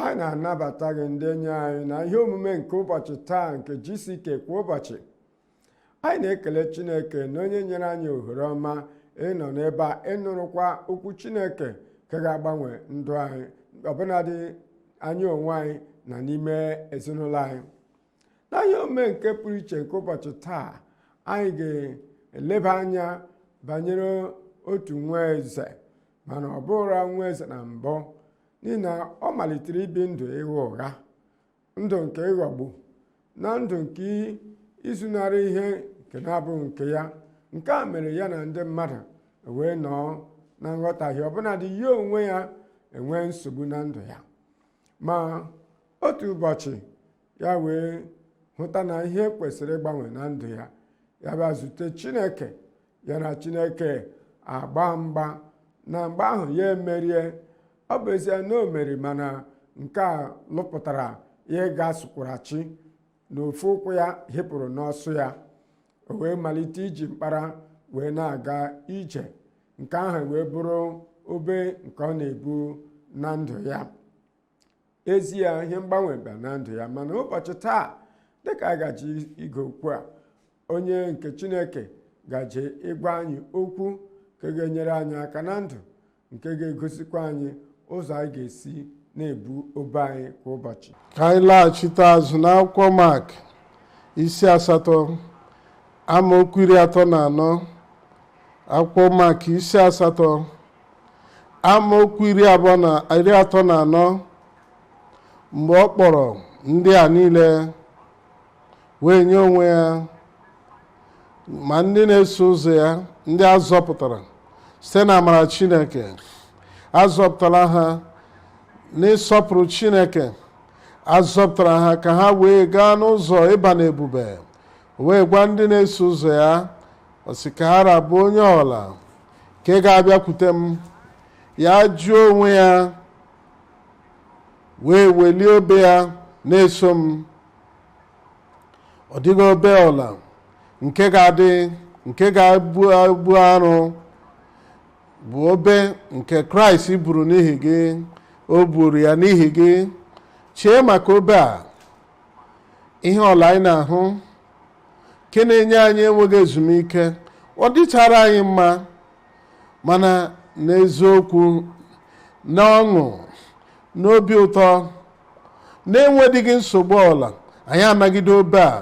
Anyị na-anabata gị, ndị enyi anyị, na ihe omume nke ụbọchị taa nke GCK kwa ụbọchị. Anyị na-ekele Chineke na onye nyere anyị ohere ọma ịnọ n'ebe a ịnụrụkwa okwu Chineke nke ga-agbanwe ndụ anyị, ọbụnadị anyị onwe anyị na n'ime ezinụlọ anyị. Na ihe omume nke pụrụ iche nke ụbọchị taa, anyị ga-eleba anya banyere otu nwa eze, mana ọ bụrụ nwa eze na mbụ, n'ihi na ọ malitere ibi ndụ ịgha ụgha, ndụ nke ịghọgbu, na ndụ nke izunarị ihe nke na-abụghị nke ya. Nke a mere ya na ndị mmadụ wee nọọ na nghọtahie, ọbụnadị ya onwe ya enwee nsogbu na ndụ ya. Ma otu ụbọchị, ya wee hụta na ihe kwesịrị ịgbanwe na ndụ ya. Ya bịa zute Chineke, ya na Chineke agba mgba. Na mgba ahụ, ya emerie. Ọ bụ ezie na o meri, mana nke a lụpụtara ya ịga sụkwarachi na ofu ụkwụ ya hịpụrụ n'ọsụ ya. O wee malite iji mkpara wee na-aga ije. Nke ahụ wee bụrụ obe nke ọ na-ebu na ndụ ya. Ezie, ihe mgbanwe bịa na ndụ ya. Mana ụbọchị taa, dịka a gaji ige okwu a, onye nke Chineke gaje ịgwa anyị okwu nke ga-enyere anyị aka na ndụ, nke ga-egosikwa anyị ụzọ anyị ga-esi na-ebu obe anyị kwa ụbọchị. Ka anyị laghachite azụ n'akwụkwọ Mak isi 8, amaokwu 34. Akwụkwọ Mak isi 8, amaokwu 20 na 34. Mgbe ọ kpọrọ ndị a niile wee nye onwe ya, ma ndị na-eso ụzọ ya, ndị a zọpụtara site na amara Chineke, azọpụtara ha n'ịsọpụrụ Chineke, azọpụtara ha ka ha wee gaa n'ụzọ ịba n'ebube, wee gwa ndị na-eso ụzọ ya, ọ sị ka ha rabụ onye ọla nke ga-abịakwute m, ya jụọ onwe ya, wee welie obe ya na-eso m. Ọ dịghị obe ọla nke ga-adị nke ga-ebu ebu arụ bụ obe nke Kraịst buru n'ihi gị. O buru ya n'ihi gị. Chee maka obe a, ihe ọla anyị na-ahụ nke na-enye anyị enweghị ezumike. Ọ dịchara anyị mma, mana n'eziokwu, na ọṅụ, n'obi ụtọ, na-enwedịghị nsogbu ọla, anyị anagide obe a.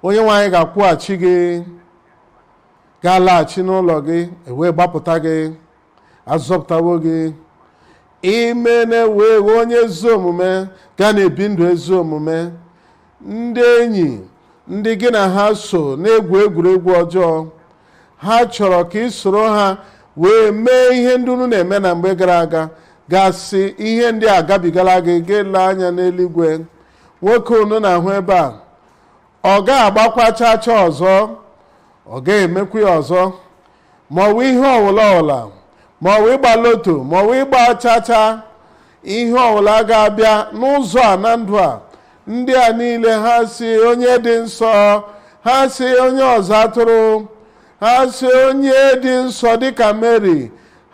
Onye nwe anyị ga-akwụghachi gị, ga-alaghachi n'ụlọ gị, ewee gbapụta gị. Azọpụtawo gị ime na-ewe onye ezi omume, ga na-ebi ndụ ezi omume. Ndị enyi ndị gị na ha so na-egwu egwuregwu ọjọọ, ha chọrọ ka ị soro ha wee mee ihe ndị unu na-eme na mgbe gara aga. Gasị ihe ndị a gabigala gị. Gị lee anya n'eluigwe. Nwoke unu na-ahụ ebe a, ọ ga-agbakwa chacha ọzọ? Ọ ga-emekwa ya ọzọ? Ma ọ bụ ihe ọwụla ọwụla, ma ọ bụ ịgba lotto, ma ọ bụ ịgba chacha, ihe ọwụla ga-abịa n'ụzọ a na ndụ a, ndị a niile, ha si onye dị nsọ, ha si onye ọzọ atụrụ, ha si onye dị nsọ dịka Mary,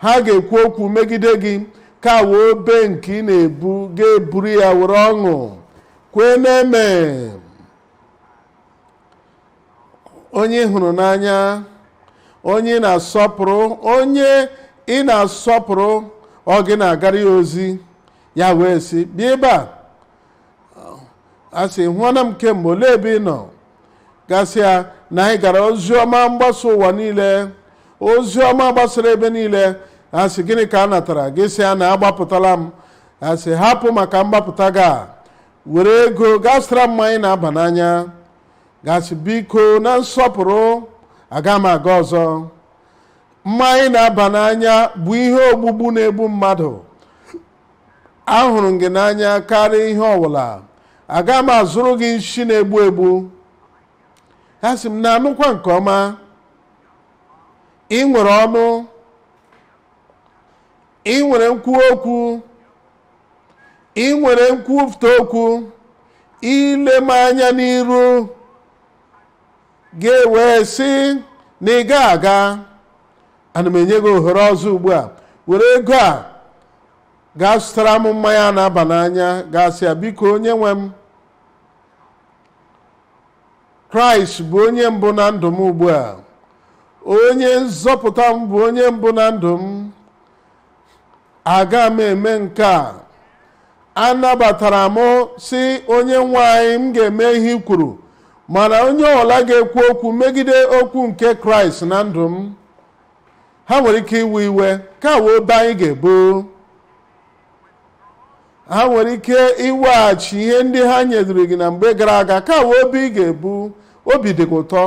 ha ga-ekwu okwu megide gị. Ka wee obe nke ị na-ebu, ga-eburu ya were ọṅụ kwee na-eme. Onye ị hụrụ n'anya, onye ị na-asọpụrụ, onye ị na-asọpụrụ, ọ gị na-agara ya ozi, ya wee sị, "Bịa ebe a." A sị, "Hụọna m kemgbe, olee ebe ị nọ?" Gasị ya na anyị gara ozi ọma mgbasa ụwa niile, ozi ọma gbasara ebe niile. A sị, "Gịnị ka a natara gị?" Sị ya na agbapụtala m. A sị, "Hapụ maka mgbapụta gị a, were ego gaa zụtara mmanya na-aba n'anya." Gasị, "Biko, na nsọpụrụ, aga m aga ọzọ. Mmanya na-aba n'anya bụ ihe ogbugbu na-egbu mmadụ. Ahụrụ m gị n'anya karịa ihe ọbụla. Aga m azụrụ gị nshi na-egbu egbu." Ya sị m, "Na-anụkwa nke ọma. Ị nwere ọnụ, ị nwere nkwu okwu, ị nwere nkwupụta okwu. Ile m anya n'iru ga-ewee sị na ị ga aga. Ana m enye gị ohere ọzọ ugbu a. Were ego a Gaa zụtara m mmanya na-aba n'anya. Gasị ya, biko onye nwe m, Kraịst bụ onye mbụ na ndụ m ugbu a, onye nzọpụta m bụ onye mbụ na ndụ m, aga m eme nke a. Anabatara m si onye nwe anyị, m ga-eme ihe i kwuru. Mana onye ọbụla ga-ekwu okwu megide okwu nke Kraịst na ndụ m, ha nwere ike iwe iwe ka wee obe anyị ga-ebu. Ha nwere ike iweghachi ihe ndị ha nyeduru gị na mgbe gara aga, ka wee obe ị ga-ebu. Obi dị gị ụtọ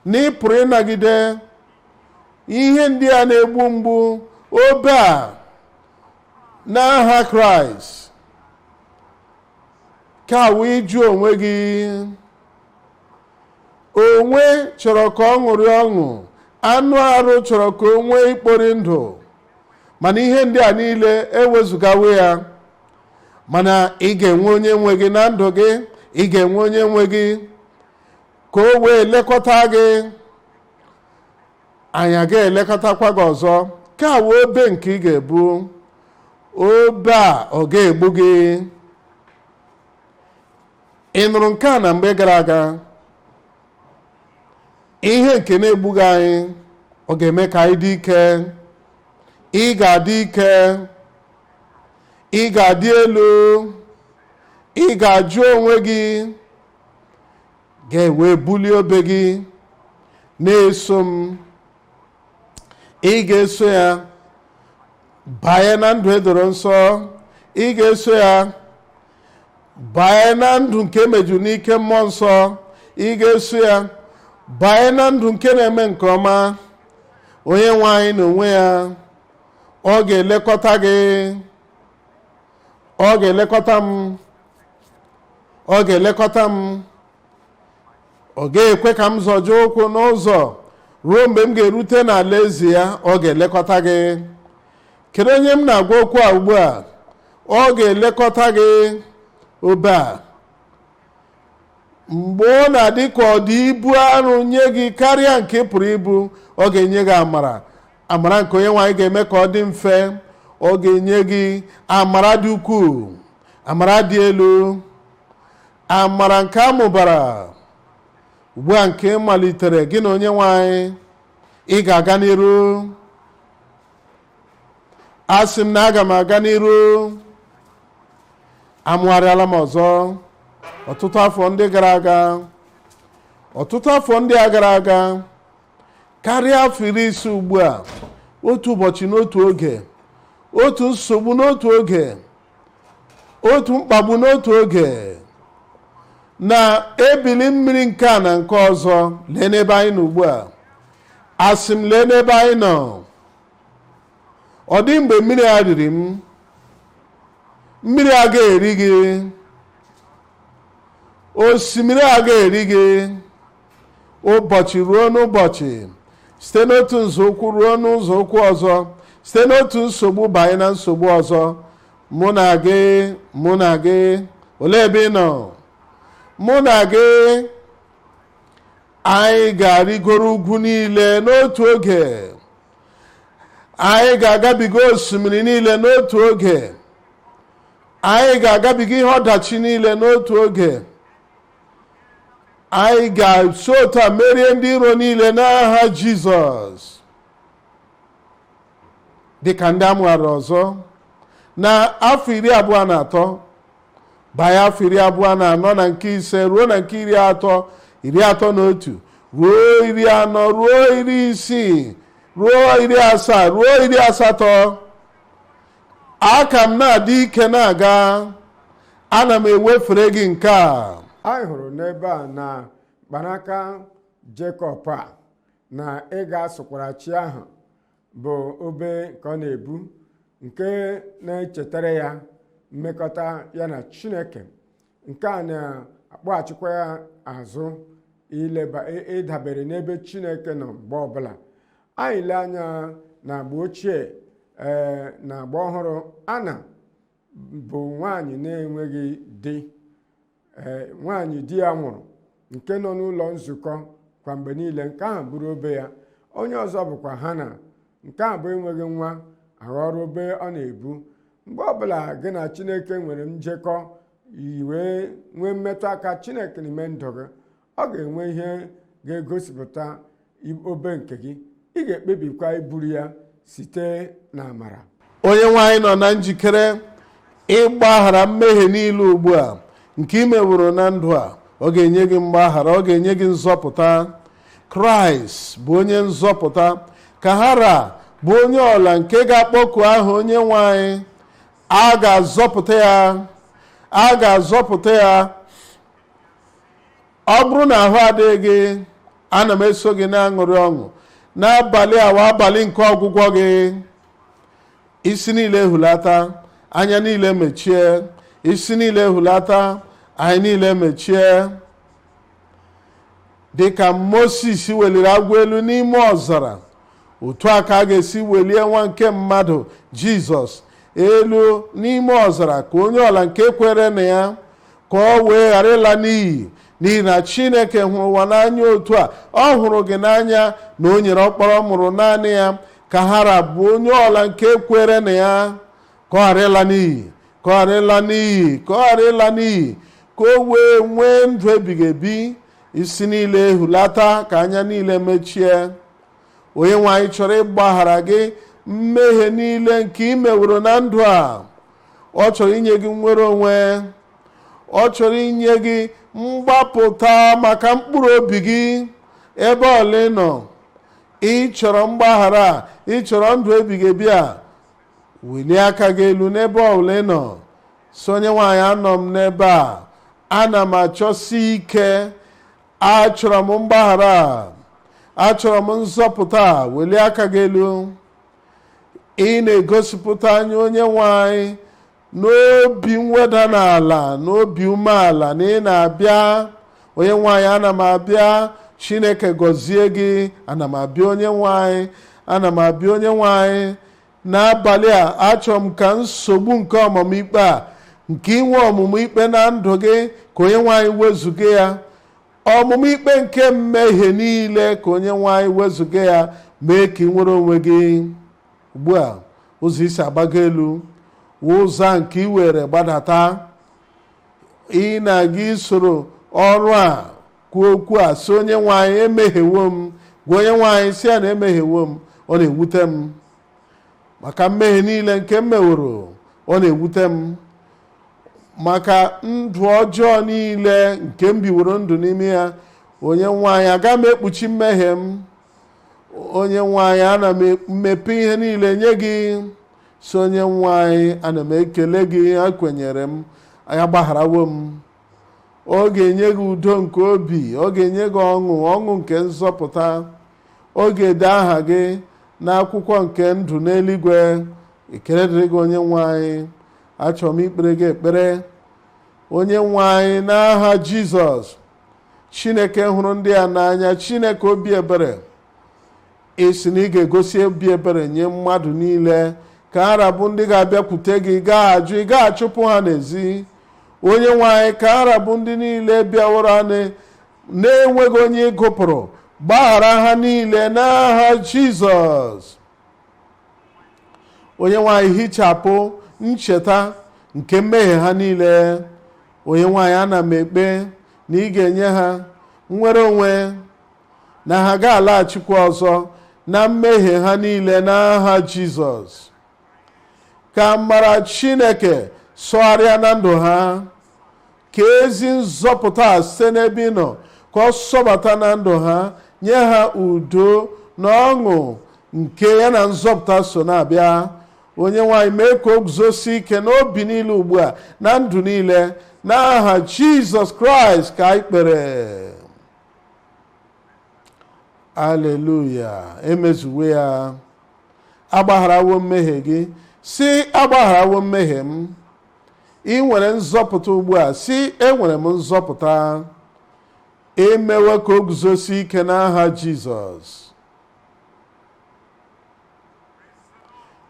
na ị pụrụ ịnagide ihe ndị a na-egbu mgbu, obe a n'aha Kraịst, ka wee jụ onwe gị. Onwe chọrọ ka ọ ṅụrị ọṅụ, anụ arụ chọrọ ka o nwee ikpori ndụ, mana ihe ndị a niile ewezugawo ya. Mana ị ga-enwe onye nwe gị na ndụ gị, ị ga-enwe onye nwe gị ka o wee lekọta gị, anyị ga-elekọtakwa gị ọzọ. Ka wee obe nke ị ga-ebu, obe a ọ ga-egbu gị. Ị nụrụ nke a na mgbe gara aga? Ihe nke na-egbughị anyị, ọ ga-eme ka anyị dị ike. Ị ga-adị ike, ị ga-adị elu, ị ga-ajụ onwe gị, ga-ewe bulie obe gị na-eso m. Ị ga-eso ya banye na ndụ edoro nsọ, ị ga-eso ya banye na ndụ nke mejuru n'ike mmụọ nsọ, ị ga-eso ya banye na ndụ nke na-eme nke ọma. Onye nwe anyị n'onwe ya, ọ ga-elekọta gị, ọ ga-elekọta m, ọ ga-elekọta m. Ọ ga-ekwe ka m zọjie ụkwụ n'ụzọ ruo mgbe m ga-erute n'ala eze ya. Ọ ga-elekọta gị. Kedu onye m na-agwa okwu a ugbu a? Ọ ga-elekọta gị. Obe a, mgbe ọ na-adị ka ọ dị ibu arụ nye gị karịa nke ị pụrụ ibu, ọ ga-enye gị amara. Amara nke onye nwe anyị ga-eme ka ọ dị mfe. Ọ ga-enye gị amara dị ukwuu, amara dị elu, amara nke a mụbara ugbu a nke malitere gị na onye nwe anyị. Ị ga-aga n'iru. Asị m na aga m aga n'iru. Amụgharịala m ọzọ ọtụtụ afọ ndị gara aga, ọtụtụ afọ ndị a gara aga, karịa afọ 50 ugbu a. Otu ụbọchị n'otu oge, otu nsogbu n'otu oge, otu mkpagbu n'otu oge, na ebili mmiri nke a na nke ọzọ. Lee n'ebe anyị nọ ugbu a. Asị m, lee n'ebe anyị nọ. Ọ dị mgbe mmiri a riri m, mmiri a ga-eri gị, osimiri a ga-eri gị. Ụbọchị ruo n'ụbọchị, site n'otu nzọụkwụ ruo n'ụzọụkwụ ọzọ, site n'otu nsogbu banye na nsogbu ọzọ, mụ na gị, mụ na gị, olee ebe ị nọ? Mụ na gị, anyị ga-arịgoro ugwu niile n'otu oge, anyị ga-agabiga osimiri niile n'otu oge, anyị ga-agabiga ihe ọdachi niile n'otu oge. Anyị ga-esi otu a merie ndị iro niile n'aha Jizọs, dịka ndị amụghara ọzọ na afọ 23 banye afọ 24 na nke 5 ruo na nke 30, 31 ruo 40 ruo 60 ruo 70 ruo 80. Aka m na-adị ike na-aga, ana m ewefere gị nke a. Anyị hụrụ n'ebe a na mkpanaka Jekọb a na ịga sụkwara chi ahụ bụ obe ka ọ na-ebu, nke na-echetara ya mmekọta ya na Chineke. Nke a na-akpọghachikwa ya azụ ileba ịdabere n'ebe Chineke nọ mgbe ọbụla. Anyị lee anya na agba ochie na agba ọhụrụ, Ana bụ nwaanyị na-enweghị di, nwaanyị di ya nwụrụ, nke nọ n'ụlọ nzukọ kwa mgbe niile. Nke ahụ bụrụ obe ya. Onye ọzọ bụkwa Hana, nke a bụ enweghị nwa, aghọrọ obe ọ na-ebu. Mgbe ọbụla gị na Chineke nwere njekọ, i wee nwee mmetụ aka Chineke n'ime ndụ gị, ọ ga-enwe ihe ga-egosipụta obe nke gị. Ị ga-ekpebikwa iburu ya site na amara. Onye nwe anyị nọ na njikere ịgbaghara mmehie niile ugbu a nke ị meworo na ndụ a. Ọ ga-enye gị mgbaghara, ọ ga-enye gị nzọpụta. Kraịst bụ onye nzọpụta. Ka ha ra bụ onye ọla nke ga-akpọku aha onye nwe anyị, a ga-azọpụta ya, a ga-azọpụta ya. Ọ bụrụ na ahụ adịghị gị, ana m eso gị na-aṅụrị ọṅụ n'abalị awa, abalị nke ọgwụgwọ gị. Isi niile hulata, anya niile mechie. Isi niile hulata, anyị niile mechie. Dịka Moses weliri agwọ elu n'ime ọzara, otu a ka a ga-esi welie nwa nke mmadụ Jizọs elu n'ime ọzara, ka onye ọla nke kwere na ya ka ọ wee ghara ịla n'iyi. N'ihi na Chineke hụrụ ụwa n'anya otu a, ọ hụrụ gị n'anya na o nyere ọkpara ọ mụrụ naanị ya, ka ha rabụ onye ọla nke kwere na ya ka ọ ghara ịla n'iyi, ka ọ ghara ịla n'iyi, ka ọ ghara ịla n'iyi, ka o wee nwee ndụ ebighị ebi. Isi niile ehulata, ka anya niile mechie. Onye nwe anyị chọrọ ịgbaghara gị mmehie niile nke ị meworo na ndụ a. Ọ chọrọ inye gị nnwere onwe, ọ chọrọ inye gị mgbapụta maka mkpụrụ obi gị. Ebe ọla ị nọ, ị chọrọ mgbaghara, ị chọrọ ndụ ebighị ebi a, welie aka gị elu n'ebe ọbụla ị nọ. Sị, onye nwaanyị, anọ m n'ebe a, ana m achọsi ike, achọrọ m mgbaghara, achọrọ m nzọpụta. Welie aka gị elu. Ị na-egosipụta anya onye nwanyị n'obi mweda n'ala, n'obi umeala na ị na-abịa. Onye nwanyị, ana m abịa. Chineke gọzie gị. Ana m abịa, onye nwanyị, ana m abịa, onye nwanyị. N'abalị a, achọrọ m ka nsogbu nke ọmụmụ ikpe a, nke inwe ọmụmụ ikpe na ndụ gị, ka onye nwanyị wezuga ya. Ọmụmụ ikpe nke mmehie niile, ka onye nwanyị wezuga ya, mee ka ị nwere onwe gị. Ugbu a, ụzọ isi agbago elu ụzọ a nke ị were gbadata. Ị na-aga isoro ọrụ a, kwuo okwu a, sị, onye nwanyị, emehiewo m. Gwa onye nwanyị, sị ya na emehiewo m. Ọ na-ewute m maka mmehie niile nke m meworo. Ọ na-ewute m maka ndụ ọjọọ niile nke m biworo ndụ n'ime ya. Onye nwanyị, aga m ekpuchi mmehie m. Onye nwanyị, ana m emepe ihe niile nye gị. Si, onye nwanyị, ana m ekele gị, ekwenyere m, ya gbagharawo m. Ọ ga-enye gị udo nke obi, ọ ga-enye gị ọṅụ, ọṅụ nke nzọpụta. Ọ ga-ede aha gị n'akwụkwọ nke ndụ n'eluigwe. Ekele dịrị gị, onye nwanyị. Achọrọ m ikpere gị ekpere, onye nwanyị, n'aha Jizọs. Chineke hụrụ ndị a n'anya, Chineke obi ebere, ị sị na ị ga-egosi obi ebere nye mmadụ niile, ka ha rabụ ndị ga-abịakwute gị gaa ajụ, ị ga-achụpụ ha n'ezi. Onye nwanyị, ka ha rabụ ndị niile bịaworo anyị na-enweghị onye ịgụpụrụ, gbaghara ha niile n'aha Jizọs. Onye nwanyị, hichapụ ncheta nke mmehie ha niile. Onye nwanyị, ana m ekpe na ị ga-enye ha nnwere onwe, na ha ga-alaghachikwa ọzọ na mmehie ha niile n'aha Jizọs. Ka mara Chineke sọgharịa na ndụ ha, ka ezi nzọpụta site n'ebe ị nọ ka ọ sọbata na ndụ ha, nye ha udo na ọṅụ nke ya na nzọpụta so na-abịa. Onye nwanyị, mee ka o guzosie ike n'obi niile ugbu a na ndụ niile. N'aha Jizọs Kraịst ka anyị kpere. Aleluya! Emezuwe ya. Agbagharawo mmehie gị. Si, agbagharawo mmehie m. Ị nwere nzọpụta ugbu a. Si, enwere m nzọpụta. Emewe ka o guzosie ike n'aha Jizọs.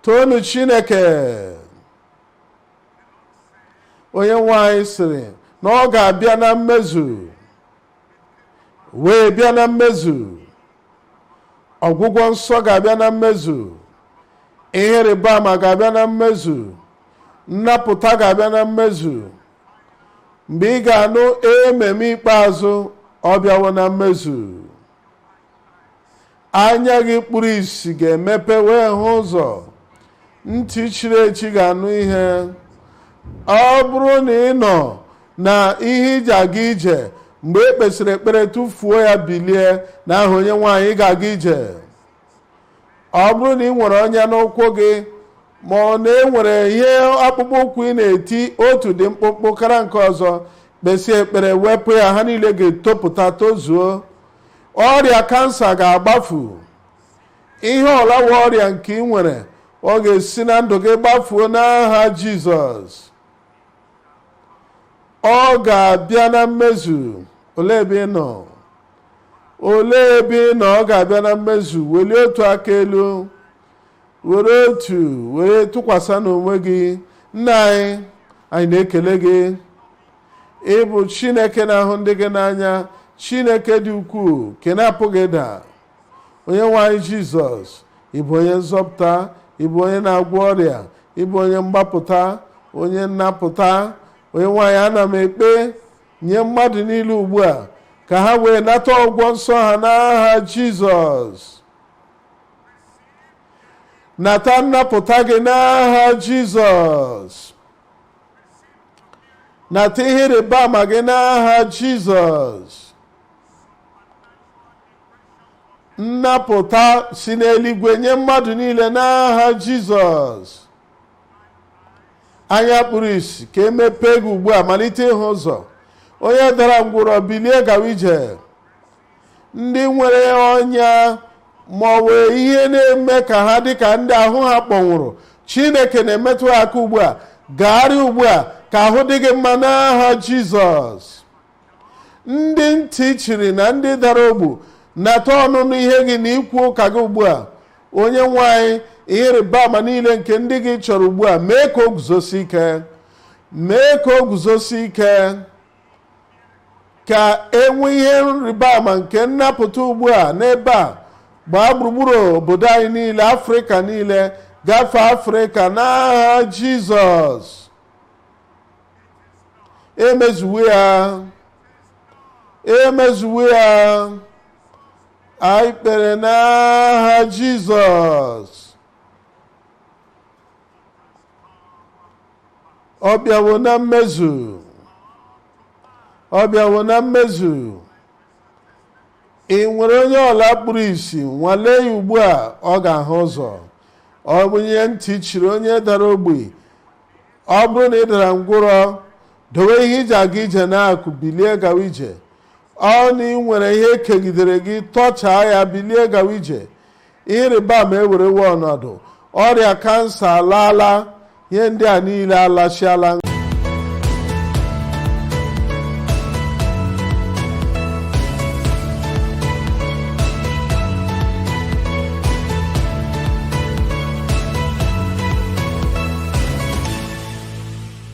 Toonu Chineke. Onye nwanyị sịrị na ọ ga-abịa na mmezu, wee bịa na mmezu. Ọgwụgwọ nsọ ga-abịa na mmezu. Ihe ịrịba ama ga-abịa na mmezu. Nnapụta ga-abịa na mmezu. Mgbe ị ga-anụ ememe ikpeazụ, ọ bịawo na mmezu. Anya gị kpuru ìsì ga-emepe wee hụ ụzọ, ntị chiri echi ga-anụ ihe. Ọ bụrụ na ị nọ na ihe iji aga ije, mgbe e kpesịrị ekpere, tụfuo ya, bilie n'aha Onye nwe anyị ga-aga ije. Ọ bụrụ na ị nwere ọnya n'ụkwụ gị, ma ọ na enwere ihe akpụkpọ ụkwụ ị na-eti otu dị mkpụmkpụ kara nke ọzọ, kpesie ekpere wepụ ya, ha niile ga-etopụta tozuo. Ọrịa kansa ga-agbafu. Ihe ọlawa ọrịa nke ị nwere, ọ ga-esi na ndụ gị gbafuo n'aha Jizọs. Ọ ga-abịa na mmezu. Olee ebe ị nọ? Olee ebe ị nọ? Ọ ga-abịa na mmezu. Welie otu aka elu, were otu were tụkwasị n'onwe gị. Nna anyị, anyị na-ekele gị. Ịbụ Chineke na-ahụ ndị gị n'anya, Chineke dị ukwuu nke na-apụghị ịda. Onye nwe anyị Jizọs, ịbụ onye nzọpụta, ịbụ onye na-agwọ ọrịa, ịbụ onye mgbapụta, onye nnapụta. Onye nwe anyị, ana m ekpe nye mmadụ niile ugbu a ka ha wee nata ọgwọ nsọ ha n'aha Jizọs. Nata nnapụta gị n'aha Jizọs. Nata ihe ịrịba ama gị n'aha Jizọs. Nnapụta si n'eluigwe nye mmadụ niile n'aha Jizọs. Anya kpuru ìsì ka emepee gị ugbu a, malite ịhụ ụzọ. Onye dara ngwụrọ, bilie gawa ije. Ndị nwere ọnya ma ọ wee ihe na-eme ka ha dị ka ndị ahụ ha kpọnwụrụ, Chineke na-emetụ ha aka ugbu a. Gagharịa ugbu a ka ahụ dị gị mma n'aha Jizọs. Ndị ntị chiri na ndị dara ogbu, nata ọnụnụ ihe gị na ikwu ụka gị ugbu a. Onye nwe anyị, ihe ịrịba ama niile nke ndị gị chọrọ ugbu a, mee ka o guzosi ike, mee ka o guzosi ike, ka enwe ihe nrịba ama nke nnapụta ugbu a n'ebe a, gbaa gburugburu obodo anyị niile, Afrịka niile, gafee Afrịka n'aha Jizọs. Emezuwe ya, emezuwe ya. Anyị kpere n'aha Jizọs. Ọ bịawo na mmezu, ọ bịawo na mmezu. Ị nwere onye ọla kpuru ìsì, nwalee ya ugbu a, ọ ga-ahụ ụzọ. Ọ bụ onye ntị chiri, onye dara ogbi, ọ bụrụ na ị dara ngwụrọ, dowe ihe iji aga ije n'akụ, bilie gawa ije. Ọ na ị nwere ihe ekegidere gị, tọchaa ya, bilie gawa ije. Ịrịba ama ewerewo ọnọdụ. Ọrịa kansa alaala, ihe ndị a niile alachiala.